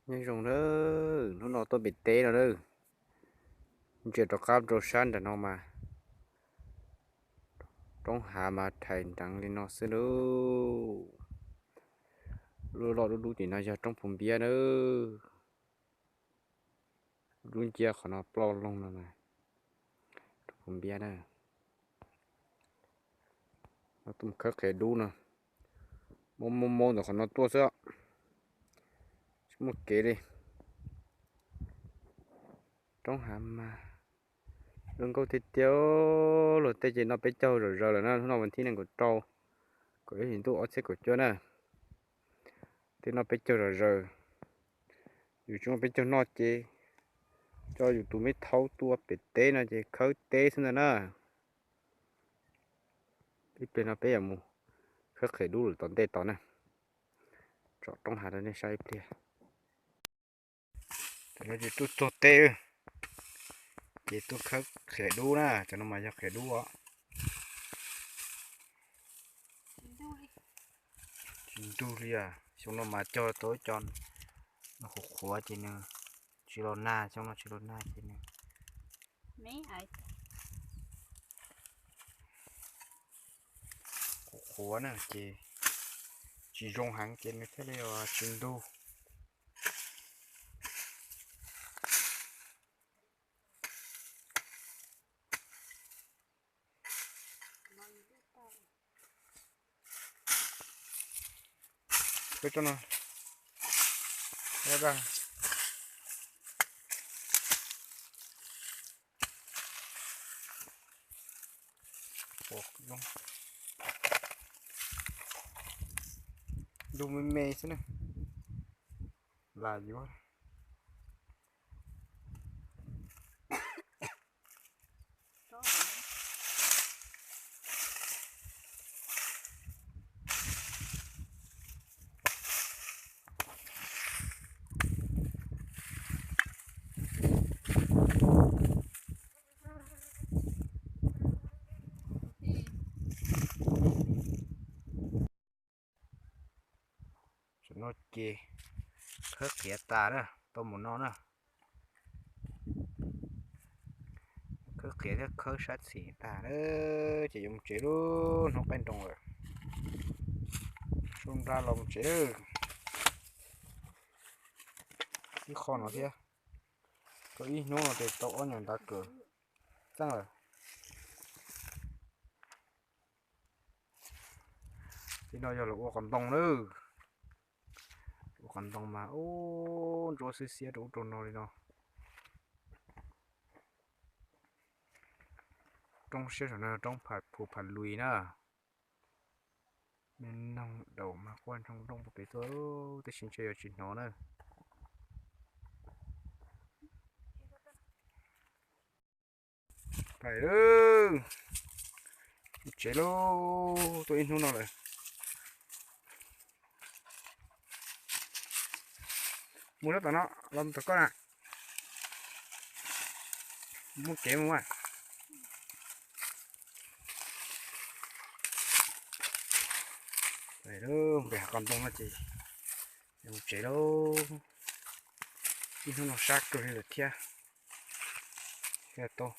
Nyob zoo nawb, hnub no tuaj pem teb no nawb. Ntsia rov qab rau sab nram no mas roob hav mas rhais nreev li no xwb lauj. Lub loj dub dub tim no yog roob Phu Npiab nawb. Dub nciab qhov no ploj loog no na. Roob Phu Npiab na. Tuaj mus khawb qhiav dub no. Mob mob mob ntawm qhov no tuaj xwb, tsis muaj kev li. Roob hav mas zoo nkauj tiag tiag. Luag tej ces noj peb caug zom zaws lawm na, hnub no vas thib nees nkaum rau, kaum ib hlis ntuj ob txhiab kaum cuaj na. Tej noj peb caug zom zaws. Yus tsis muaj peb caug noj ces coj yus tus me thaub tuaj pem teb no ces khawb teb xwb ntag na. Ib pliag no peb yuav mus khawb qhiav dub lawm tom ntej tod na. Tsom roob hav rau nej saib ib pliag. Tam no ces tuaj txog teb, ces tuaj khawb qhiav dub na, cov no mas yog qhiav dub os. Tsis ntug li, xyoo no mas cog tau ib co no qhuav qhuav ces nws tsis los nag, xyoo no tsis los nag ces nws qhuav qhuav na ces tsis zoo heev ces nws thiaj li tsis ntug. Peb tso no. Ntug me me xwb na. Las yuav. Tam no ces khawb qhiav tas na, tau mus no na. Khawb qhiav thiab khawb sab txhim tas na, ces yuav mus tsev lub hnub qaij nroos lawm. Sub nra los mus tsev lawm. Ib qho no thiab, tau ib hnub no ces tau ob nyuag ntav kawm txeej lawm. Tib no yog lawv ua qos ntoo na. Ua qos ntoo mas ub ntsuab xiab xiab rau ub rau no li no. Roob siab saum no roob Phu Phas Lus na. Me noog daum mas quaj ntsoog nrooj puag pem tuaj, tab sis ntshe yuav tsis hnov na. Pais lawm, tsev lauj, tuaj ib hnub no lawm. Mus sab tom no los mus tom koj na. Muaj kev mus mas. Pais lawm, pem hav qos ntoo no ces mus tsev lauj. Ib hnub no sab kawg li lawm thiab. Thiaj tau